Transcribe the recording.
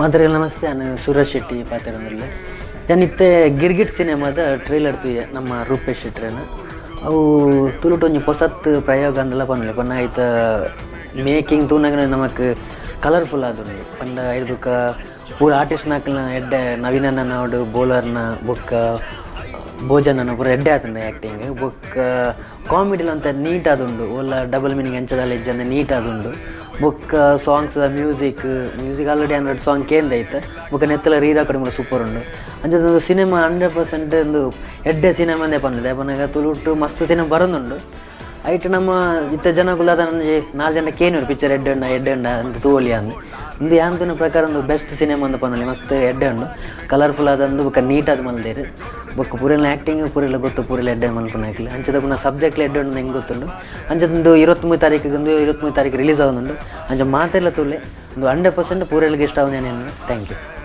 ಮಾತೆರೆಗ್ಲ ನಮಸ್ತೆ. ಯಾನ್ ಸೂರಜ್ ಶೆಟ್ಟಿ ಪಾತೆರೊಂದುಲ್ಲೆ. ಯಾನ್ ಇತ್ತೆ ಗಿರ್ಗಿಟ್ ಸಿನಿಮಾದ ಟ್ರೈಲರ್ ತೂಯೆ ನಮ್ಮ ರೂಪೇಶ್ ಶೆಟ್ರೆನ. ಅವು ತುಳುಟು ಒಂಜಿ ಪೊಸತ್ ಪ್ರಯೋಗ ಅಂದಲ ಪನೊಲಿ. ಪಂಡ ಐತ ಮೇಕಿಂಗ್ ತೂನಗನೆ ನಮಕ್ ಕಲರ್ಫುಲ್ ಆದುಂಡು. ಪಂಡ ಐಡ್ ಬೊಕ್ಕ ಪೂರ ಆರ್ಟಿಸ್ಟ್ನಕಲ್ನ ಎಡ್ಡೆ, ನವೀನಣ್ಣನ ಆವಡ್, ಬೋಲರ್ನ ಬೊಕ್ಕ ಭೋಜನನ ಪೂರ ಎಡ್ಡೆ ಆತುಂಡು ಆ್ಯಕ್ಟಿಂಗ್. ಬೊಕ್ಕ ಕಾಮಿಡಿಲ ಒಂತೆ ನೀಟ್ ಆದುಂಡು. ಓಲ ಡಬಲ್ ಮೀನಿಂಗ್ ಅಂಚದಾಲ ಇಜ್ಜಂದೆ ನೀಟ್ ಆದುಂಡು. ಬೊಕ್ಕ songs, music music already 100 song ಕೇಂದೈತೆ. ಬೊಕ್ಕ ನೆತ್ತಲ ರೀ ರೆಕಾರ್ಡಿಂಗ್ ಸೂಪರ್ ಉಂಡು. ಅಂಚದ ಸಿನಿಮಾ 100% ಉಂದು ಎಡ್ಡೆ ಸಿನಿಮಾ ಅಂದೇ ಪನೊಲಿ. ದಾಯೆ ಪನ್ನಗ ತುಳುಟು ಮಸ್ತ್ ಸಿನಿಮಾ ಬರೊಂದುಂಡು. ಐಟ್ ನಮ್ಮ ಇತ್ತೆ ಜನಕುಲು ದಾದ ಒಂಜಿ ನಾಲ್ ಜನ ಕೇನುವೆರ್, ಪಿಕ್ಚರ್ ಎಡ್ಡೆ ಉಂಡ, ಎಡ್ಡೆ ಉಂಡ ಅಂದ್ ತೂವೊಲಿ ಅಂದ್. ಉಂದು ಯಾನ್ ತೂನ ಪ್ರಕಾರ ಉಂದು ಬೆಸ್ಟ್ ಸಿನಿಮಾ ಅಂದ್ ಪನೊಲಿ. ಮಸ್ತ್ ಎಡ್ಡೆ ಉಂಡು, ಕಲರ್ಫುಲ್ ಆದ್ ಬೊಕ್ಕ ನೀಟ್ ಆದ್ ಮಲ್ದೆರ್. ಬೊಕ್ಕ ಪೂರೆಲ್ನ ಆ್ಯಕ್ಟಿಂಗ್ ಪೂರೆಲ್ಲ ಗೊತ್ತು, ಪೂರೆಲ್ಲ ಎಡ್ಡೆ ಮಲ್ಪುನಕ್ಲ್. ಅಂಚದ ಪುನಃ ಸಬ್ಜೆಕ್ಟ್ಲ ಎಡ್ಡೆ ಉಂಡು ಎಂಕ್ ಗೊತ್ತುಂಡು. ಅಂಚದ 23 ತಾರೀಕಿಗೆ, ಒಂದು 23 ತಾರೀಕು ರಿಲೀಸ್ ಆವೊಂದುಂಡು. ಅಂಚ ಮಾತೆರ್ಲ ತೂಲೆ. ಒಂದು 100% ಪೂರೆಲ್ಗ್ ಇಷ್ಟ ಆವುನ. Thank you.